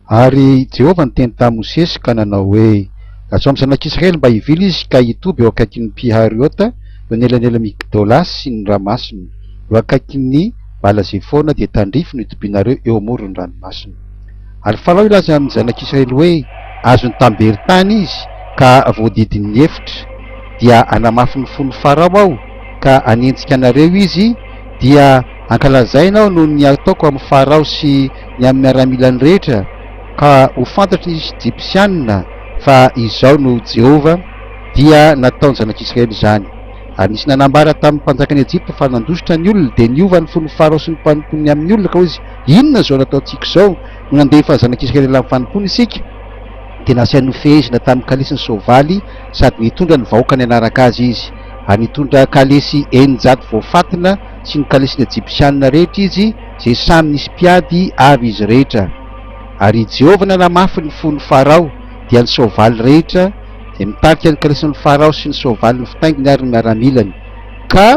Ary Jehovah niteny tamin'i Mosesy ka nanao hoe, Lazao amin'ny zanak'Israely mba hivily izy ka hitoby eo akaikin'i Pi-Hariota, eo anelanelan'i Migdola sy ny ranomasina, eo akaikin'i Bala-Zefona, dia tandrify no hitobianareo eo amoron'ny ranomasina. Ary Farao hilaza amin'ny zanak'Israely hoe, Azon'ny tamberin-tany izy ka voadidin'ny efitra. Dia hanamafy ny fon'i Farao aho ka hanenjika anareo izy, dia hankalazaina aho noho ny ataoko amin'i Farao sy ny amin'ny miaramilany rehetra, ka ho fantatry ny Ejipsianina fa Izaho no Jehovah, dia nataon'ny zanak'Israely izany. Ary nisy nanambara tamin'ny mpanjakan'i Ejipta fa nandositra ny olona, dia niova ny fon'i Farao sy ny mpanompony amin'ny olona, ka hoy izy, Inona izao nataontsika izao, no nandefa ny zanak'Israely hiala amin'ny fanompoana isika? Dia nasainy nofehezina tamin'ny kalesy ny soavaly, sady nitondra ny vahoakany hanaraka azy izy. Ary nitondra kalesy 600 voafatina sy ny kalesin'ny Ejipsianina rehetra izy, izay samy nisy mpiady avy izy rehetra. Ary i Jehovah nanamafy ny fon'i Farao, dia ny soavaly rehetra, izay mitarika ny kalesin'i Farao sy ny soavaliny fitainginy ary ny miaramilany, ka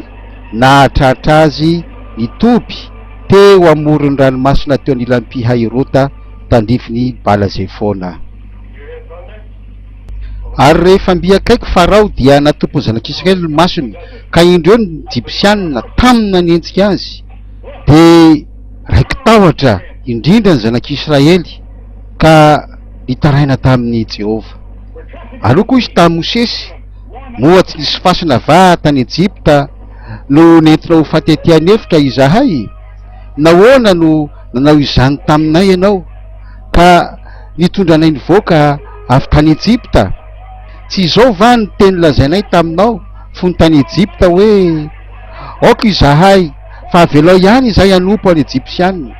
nahatratra azy nitoby teo amoron'ny ranomasina teo anilan'i Pi-Hahirota, tandrifin'i Bala-Zefona. Ary rehefa mby akaiky Farao, dia natompon'ny zanak'Israely ny masony, ka indreo ny Ejipsianina tamy nanenjika azy. Dia raiki-tahotra indrindra ny zanak'Israely ka nitaraina tamin'i Jehovah. Ary hoy koa izy tamin'i Mosesy, Moa tsy nisy fasana va tany Ejipta no nentina ho faty aty an'efitra izahay? Nahoana no nanao izany taminay ianao, ka nitondra anay nivoaka avy tany Ejipta? Tsy izao va ny teny lazainay taminao fony tany Ejipta hoe, Aoka izahay, fa avelao ihany izahay hanompo an'ny Ejipsiana,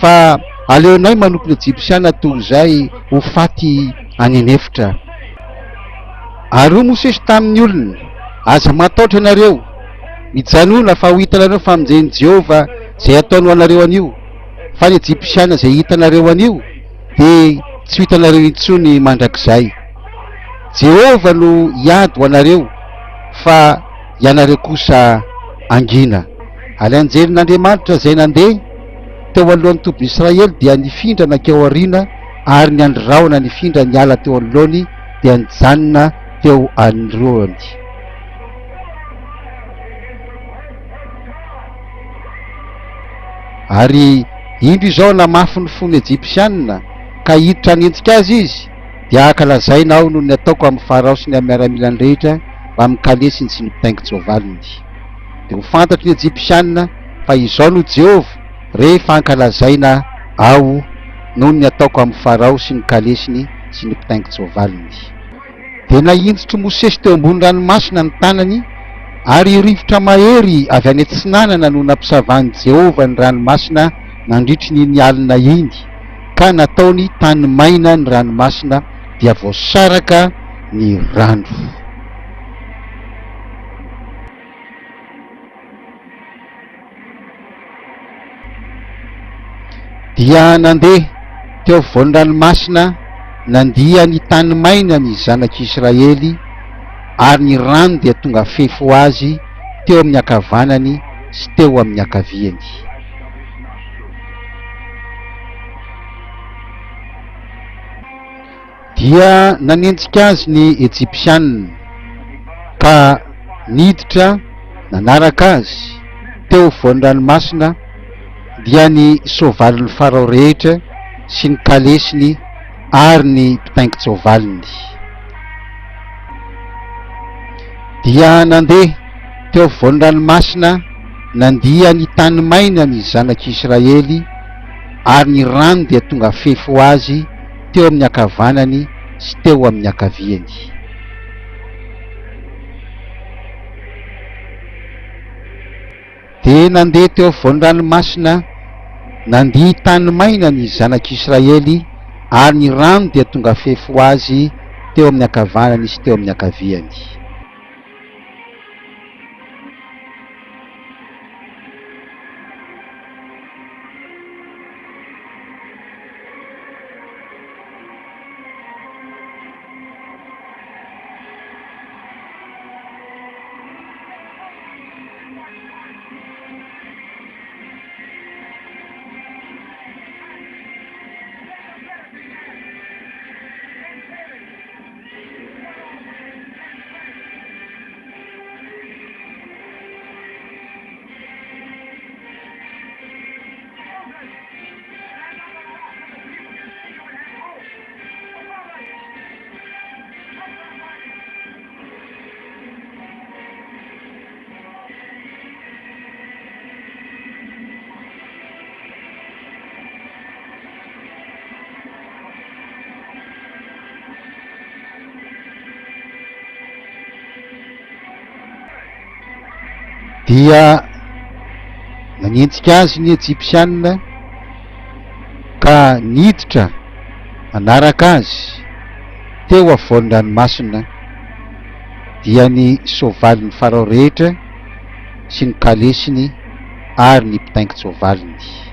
fa aleonay manompo ny Ejipsiana toy izay ho faty any an'efitra. Ary hoy Mosesy tamin'ny olona, Aza matahotra ianareo, mijanòna, fa ho hitanareo ny famonjen'i Jehovah izay hataony ho anareo anio, fa ny Ejipsiana izay hitanareo anio dia tsy ho hitanareo intsony mandrakizay. Jehovah no hiady ho anareo, fa ianareo kosa hangina. Ary anjelin'Andriamanitra izay nandeha teo alohan'ny tobin'Israely dia nifindra nankeo aoriana, ary ny andry rahona nifindra niala teo anoloany dia nijanona teo anoloany. Ary indro izao namafy ny fon'ny Ejipsianina, ka hiditra hanenjika azy izy, dia hankalazaina aho noho ny ataoko amin'i Farao sy ny amin'ny miaramilany rehetra mbamin'ny kalesiny sy ny mpitaingin-tsoavaliny. Dia ho fantatry ny Ejipsianina fa Izaho no Jehovah, rehefa hankalazaina aho noho ny ataoko amin'i Farao sy ny kalesiny sy ny mpitaingin-tsoavaliny. Dia nahinjitr'i Mosesy teo ambony ranomasina ny tanany, ary rivotra mahery avy any atsinanana no nampisavan'i Jehovah ny ranomasina nandritry ny iny alina iny, ka nataony tany maina ny ranomasina, dia voasaraka ny rano. Dia nandeha teo afovoan'ny ranomasina nandia ny tany maina ny zanak'Israely, ary ny rano dia tonga fefy ho azy teo amin'ny ankavanany sy teo amin'ny ankaviany. Dia nanenjika azy ny Ejipsianina, ka niditra nanaraka azy teo afovoan'ny ranomasina, dia ny soavalin'i Farao rehetra sy ny kalesiny ary ny mpitaingin-tsoavaliny. Dia nandeha teo afovoan'ny ranomasina nandia ny tany maina ny zanak'Israely, ary ny rano dia tonga fefy ho azy teo amin'ny ankavanany sy teo amin'ny ankaviany. Dia nandeha teo afovoan'ny ranomasina nandia tany maina ny zanak'Israely, ary ny rano dia tonga fefy ho azy teo amin'ny ankavanany sy teo amin'ny ankaviany. Dia nanenjika azy ny Ejipsianina ka niditra nanaraka azy teo afovoan'ny ranomasina, dia ny soavalin'i Farao rehetra sy ny kalesiny ary ny mpitaingin-tsoavaliny.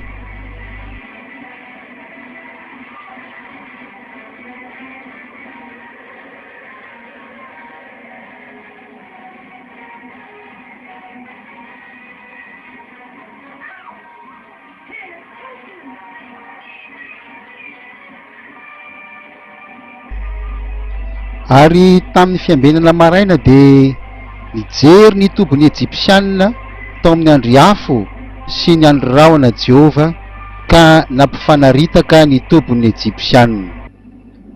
Ary tamin'ny fiambenana maraina dia nijery ny tobin'ny Ejipsianina tao amin'ny andry afo sy ny andry rahona Jehovah ka nampifanaritaka ny tobin'ny Ejipsianina.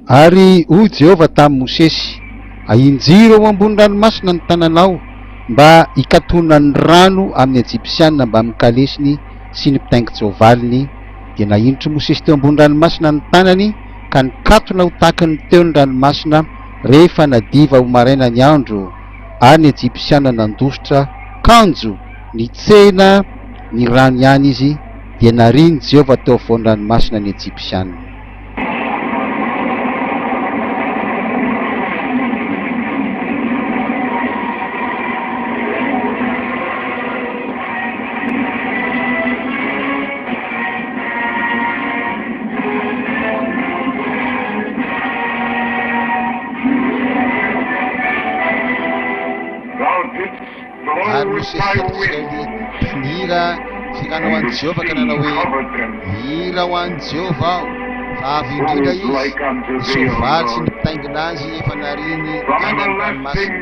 Ary hoy Jehovah tamin'i Mosesy, Ahinjiro eo ambony ranomasina ny tananao, mba hikatonan'ny rano amin'ny Ejipsiana mbamin'ny kalesiny sy ny mpitaingin-tsoavaliny. Dia nahinitr'i Mosesy teo ambony ranomasina ny tanany, ka nikatona ho tahaky ny teo ny ranomasina, rehefa nadiva ho maraina ny andro, ary ny Ejipsiana nandositra, kanjo nitsena ny rano ihany izy, dia narian'i Jehovah teo afovoan'ny ranomasina ny Ejipsiana. Ary Mosesy zanak'Israely dia nihira fihirana ho an'i Jehovah ka nanao hoe, Mihira ho an'i Jehovah aho, fa avo indrindra izy, ny soavaly sy ny mpitaingina azy efa nariany any amin'ny ranomasina.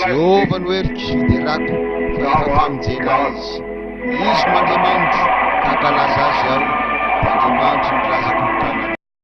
Jehovah no heriko sy fiderako, fa efa famonjena ahy izy. Izy no Andriamanitro, ka hankalaza azy aho, dia Andriamanitry ny razako.